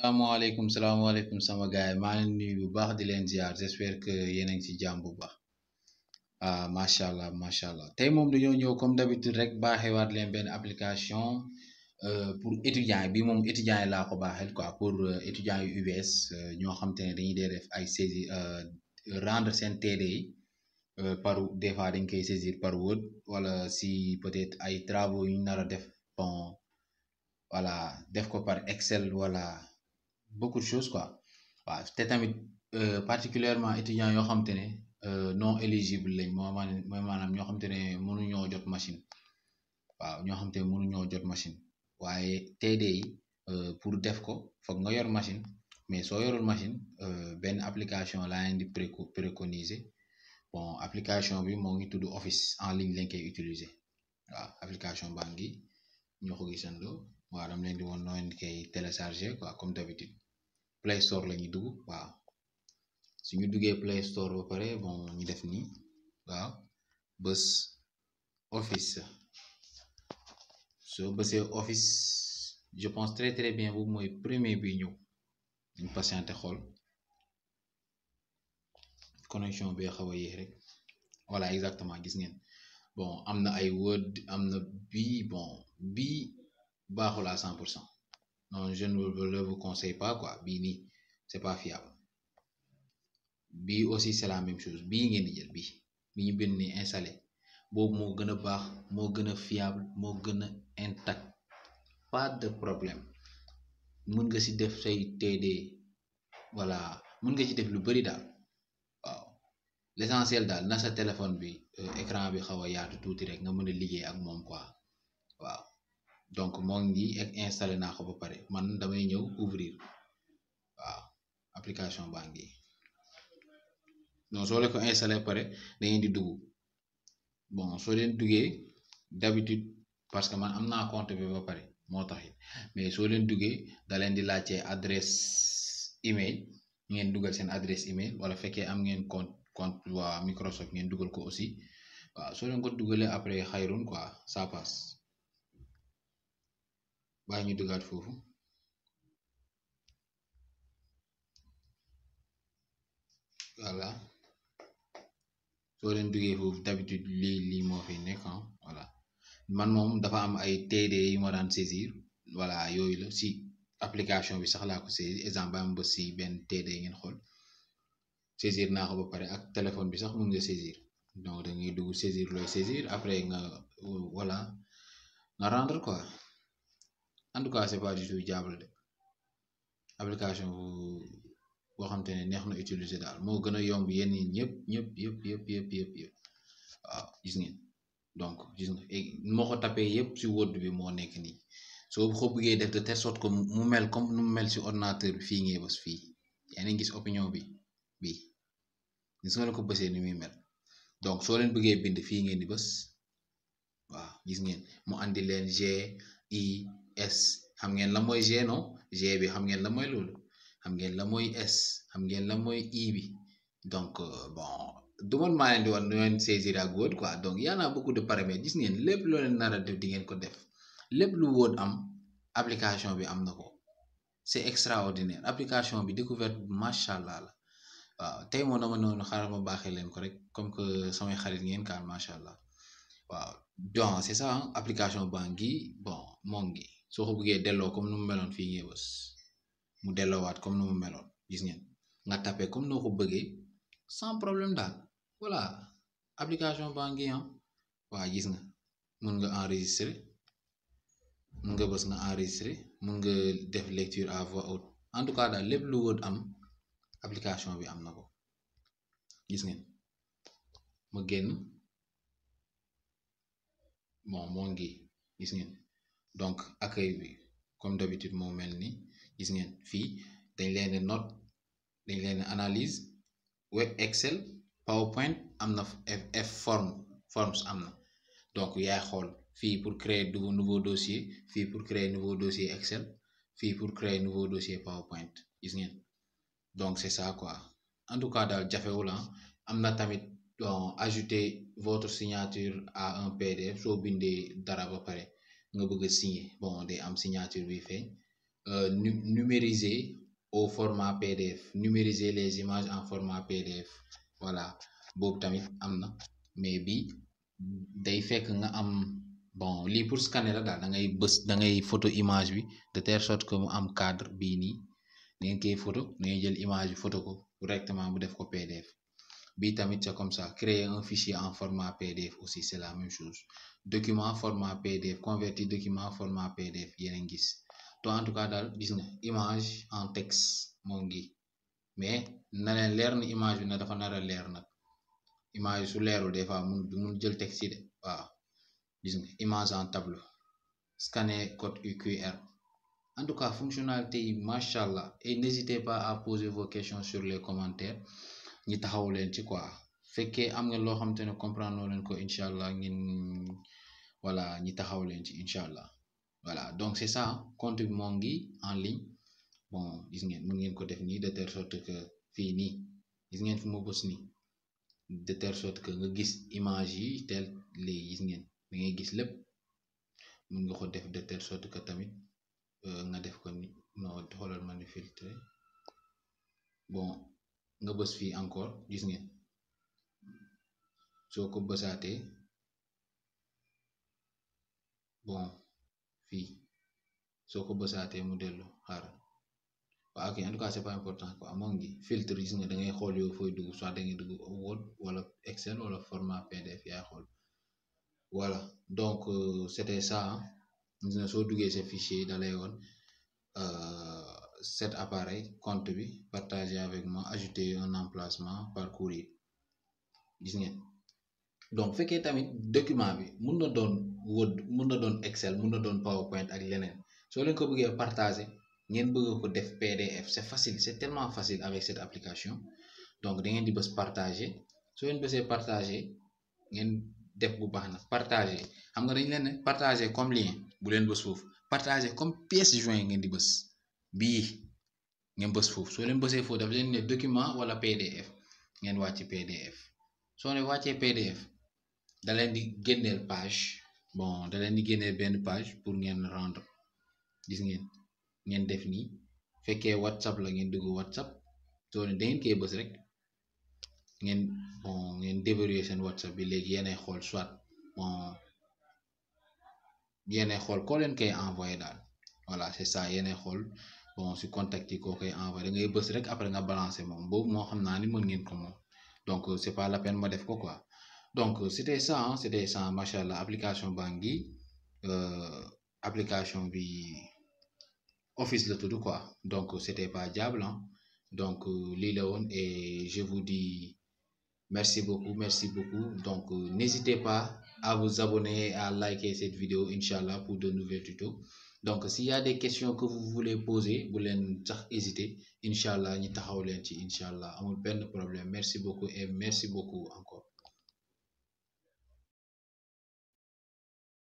salaamaaleykum sama gaay maa ngi leen nuyu bu baax di leen ziar j'espère que yéen a ngi ci jàmm bu baax macha allah tey moom dañoo ñëw comme d'habitude rek baaxewaat leen benn application pour étudiants yi bii moom étudiants yi laa ko baaxel quoi pour étudiants yu UVS ñoo xam te ne dañuy dee def ay saisie rendre seen TD yi par des fois dañ koy saisir par Word wala si peut-être ay travaux yu ñu nar a def bon voilà def ko par Excel wala. Beaucoup de choses quoi waaw te tamit particulièrement étudiants yoo xam te ne non éligible lañ mooy maanaam ñoo xam te ne mënuñoo jot machine waaw ñoo xam te ne mënuñoo jot machine waaye TD yi pour def ko foog nga yor machine mais soo yorul machine benn application laa leen di préconiser bon application bi moo ngi tudd Office en ligne lañ koy utiliser waaw application baa ngi ñoo ko gisandoo waaw dama leen di woon noo leen koy télécharger quoi comme d'habitude Play Store la ñuy dugg waaw su ñu duggee Play Store ba pare bon ñu def nii waaw bës Office soo bësee Office je pense très bien boobu mooy premier bi ñëw dañ patienté xool connexion bi xaw a yéex rek voilà exactement gis ngeen bon am na ay Word am na bii bon bii baaxul à 100%. Non, je ne le vous conseille pas quoi bii nii c'est pas fiable bii aussi c'est la même chose bii ngeen di jël bii bi ñu bind ni installé boobu moo gën a baax moo gën a fiable moo gën a intact pas de problème mën nga ci def say TD voilà mën nga ci def lu bari daal waaw l'essentiel daal na sa téléphone bi écran bi xaw a yaatu tuuti rek nga mën a liggéey ak moom quoi waaw donc moo ngi installé naa ko ba pare man damay ñëw ouvrir waaw application baa ngi donc soo leen ko installé ba pare da ngeen di dugg bon soo leen duggee d'habitude parce que man am naa compte bi ba pare moo tax it mais soo leen duggee da leen di laajte adresse email ngeen dugal seen adresse email wala fekkee am ngeen compte waa Microsoft ngeen dugal ko aussi waaw soo leen ko dugalee après xayrun quoi ça passe baa ñu dugaat foofu voilà soo leen duggee foofu d'habitude lii moo fi nekk voilà man moom dafa am ay TD yu ma daan saisir voilà yooyu la si application bi sax laa ko saisir exemple ba am ba si benn TD ngeen xool saisir naa ko ba pare ak téléphone bi sax mun nga saisir donc da ngay dugg saisir looy saisir après nga voilà nga rendre quoi en tout cas c'est pas du tout diable de application boo xam te ne neex na utiliser daal moo gën a yomb yenn ñëpp waaw gis ngeen donc gis nga moo ko tapé yëpp si Word bi moo nekk nii soo ko bëggee def de telle sorte que mu mel comme nu mu mel si ordinateur bi fii ngay bës fii yaa ngi gis opinion bi gis nga la ko bësee ni muy mel donc soo leen bëggee bind fii ngeen di bës waaw gis ngeen mu andi leen G I S xam ngeen la mooy G non G bi xam ngeen la mooy loolu xam ngeen la mooy S xam ngeen la mooy I bi donc bon du man maa leen di wan nu leen saisir ak Word quoi donc y en a beaucoup de paramètres gis ngeen lépp loo leen nar a def di ngeen ko def lépp lu Word am application bi am na ko c'est extraordinaire application bi découverte macha allah la waaw tey moo dama noonu xaaral ma baaxee leen ko rek comme que samay xarit ngeen kaan macha allah waaw donc c'est ça application baa ngi bon moo ngi soo ko bëggee delloo comme nu mu meloon fii ngay bës mu delloowaat comme nu mu meloon gis ngeen nga tapé comme noo ko bëggee sans problème daal voilà application baa ngi waa gis nga mun nga enregistrer mun nga bës nga enregistrer mun nga def lecture à voix haute en tout cas daal lépp lu Word am application bi am na ko gis ngeen ma génn bon moo ngi gis ngeen donc accueil bi comme d'habitude moo mel ni gis ngeen fii dañ leen note dañ leen analyse web Excel PowerPoint am na forms am na donc yaay xool fii pour créer nouveau dossier fii pour créer nouveau dossier Excel fii pour créer nouveau dossier PowerPoint gis ngeen donc c'est ça quoi en tout cas daal jafewul am na tamit ajouter votre signature à un PDF soo bindee dara ba pare nga bëgg a signer bon day am signature bi feeñ numériser au format PDF, numériser les images en format PDF. Voilà boobu tamit am na, mais bi day fekk nga am bon lii pour scanner la daal, da ngay photo image bi de telle sorte que mu am cadre bii nii, da ngeen koy photo, da ngay jël image bi photo ko directement mu def ko PDF. Bi tamit c'est comme ça, créer un fichier en format PDF aussi c'est la même chose. Document format PDF, convertir document format PDF, yéen a ngi gis. Donc en tout cas daal gis nga image en texte moo ngi, mais na leen leer na image bi na dafa nar a leer nag. Image su leerul des fois mun jël texte yi de waaw. Gis nga image en tableau, scanner code QR. En tout cas fonctionnalité yi macha allah, et n'hésitez pas à poser vos questions sur les commentaires, ñi taxaw leen ci quoi. Fekkee am nga loo xamante ne comprendre leen ko incha allah ngeen voilà ñi taxaw leen ci incha allah. Voilà donc c'est ça, compte bi moo ngi en ligne. Bon gis ngeen mën ngeen ko def nii de telle sorte que fii nii gis ngeen fi ma bës nii, de telle sorte que nga gis image yi tel léegi gis ngeen da ngay gis lépp. Mën nga ko def de telle sorte que tamit nga def ko ni non xoolal ma ni filtré. Bon nga bës fii encore gis ngeen soo ko bësaatee bon fii soo ko bësaatee mu dellu xaaral waaw ok en tout cas c'est pas important quoi. Moo ngi filtre gis nga da ngay xool yow fooy dugg, soit da ngay dugg Word wala Excel wala format PDF yaay xool. Voilà donc c'était ça. Gis nga soo duggee sa fichier da lay woon cet appareil compte bi partagé avec moi, ajouter un emplacement par courrier. Gis ngeen donc fekkee tamit document bi mun na doon Word, mun na doon Excel, mun na doon PowerPoint ak leneen, soo leen ko bëggee partager ngeen bëgg ko def PDF, c'est facile, c'est tellement facile avec cette application. Donc da ngeen di bës partager, soo leen bësee partager ngeen def bu baax nag partager. Xam nga dañ leen ne partager comme lien, bu leen bës foofu, partager comme pièce jointe ngeen di bës bii ngeen bës foofu. Soo leen bësee foofu dafa leen ne document wala PDF, ngeen wàcc PDF. Soo ne wàccee PDF da leen di génneel page, bon da leen di génneel benn page pour ngeen rendre. Gis ngeen def nii, fekkee WhatsApp la ngeen dugg WhatsApp, soo ne da ngeen koy bës rek ngeen déverrouiller seen WhatsApp bi. Léegi yéenay xool soit bon yéenay xool koo leen koy envoyé daal. Voilà c'est ça, yéenay xool bon si contact yi koo koy envoyé da ngay bës rek après nga balancer moom boobu moo xam naa ni mën ngeen ko moom. Donc c'est pas la peine ma def ko quoi. Donc c'était ça macha allah. Application baa ngi application bi Office la tudd quoi. Donc c'était pas diable hein. Donc lii la woon et je vous dis merci beaucoup. Donc n'hésitez pas à vous abonner et à liker cette vidéo inchallah pour de nouvelles tutos. Donc s'il y a des questions que vous voulez poser bu leen sax hésiter, inchallah ñi taxaw leen ci inchallah, amul benn problème. Merci beaucoup et merci beaucoup encore.